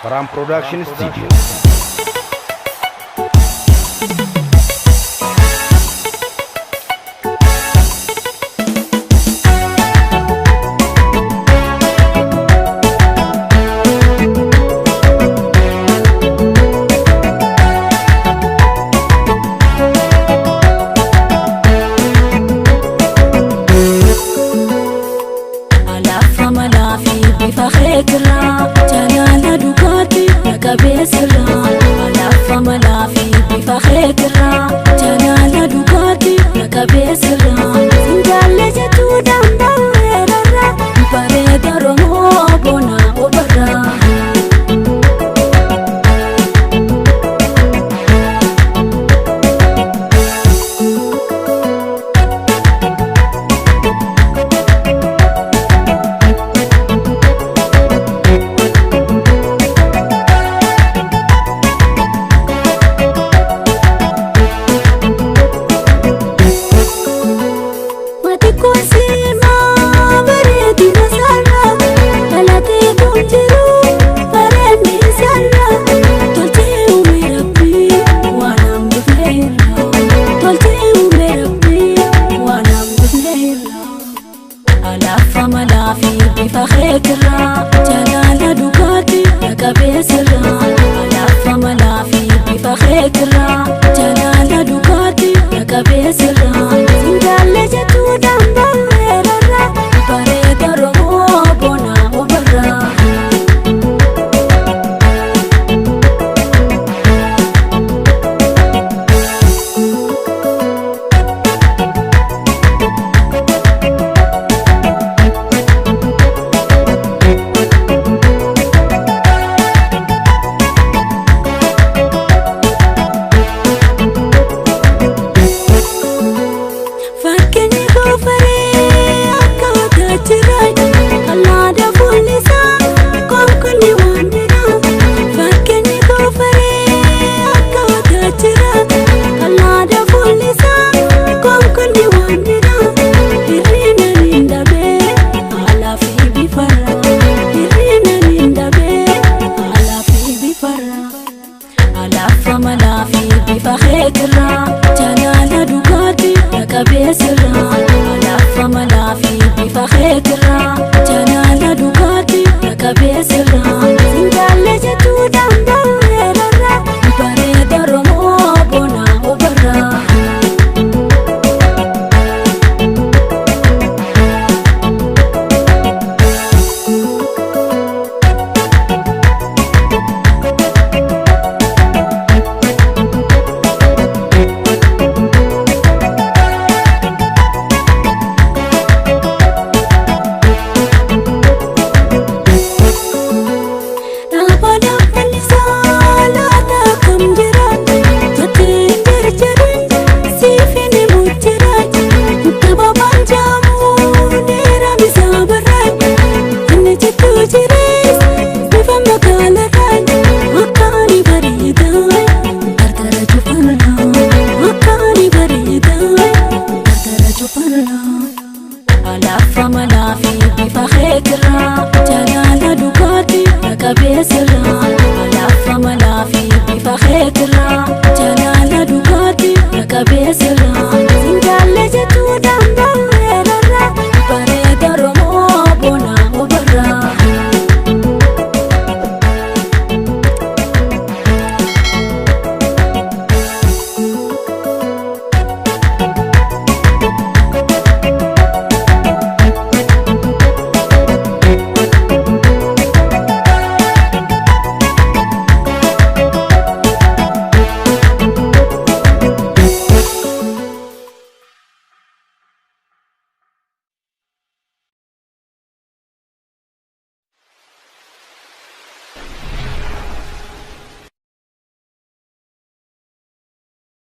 Param Production Studio. Alaafa malaa fi bifa keetirraa jaalala dhugaatii qabeessirraa. Alaafa malaa fi bifa keetirraa jaalala dhugaatii qabeessirraa. Singaalee jechuun danda'eerarraa bareeda Oromoo bona obarraa. Mati kuusimaa bareedina sarara dhalatee kun jiru bareedni sarara tolchee uume rabbii waan hambifneerra tolchee uume rabbii waan hambifneerra. Alaafa malaa fi bifa keetirraa jaalala dhugaatii qabeessirraa. Alaafa malaa fi bifa keetirraa jaalala dhugaatii qabeessirraa. Singaalee jechuun danda'eerarraa bareeda Oromoo bona obarraa. Fakkeenyi goofaree akka waggaa Allaada fuulli isaa konkolli waan biraa. Fakkeenyi goofaree akka waggaa Allaada fuulli isaa konkolli waan biraa. Hir'ina ni dhabee alaa fi bifarra. Hir'ina ni dhabee alaa fi bifarra. Alaafa malaa fi bifa keetirraa jaalala dhugaatii qabeessirraa. Alaafa malaa fi bifa keetirraa jaalala dhugaatii qabeessirraa. Singaalee jechuun danda'eerarraa bareeda Oromoo bona obarraa. Dhaabaa bal'isaa laata kam jira jettee jarjareen siifini mujjira gabaabaan jaamu dheeraan isaa barraa inni jidduu jirees bifa magaalarraa akka ani bareedaa qarqara cufarraa akka ani bareedaa qarqara cufarraa. Alaafa malaa fi bifa keetirraa jaalala dhugaatii qabeessirraa.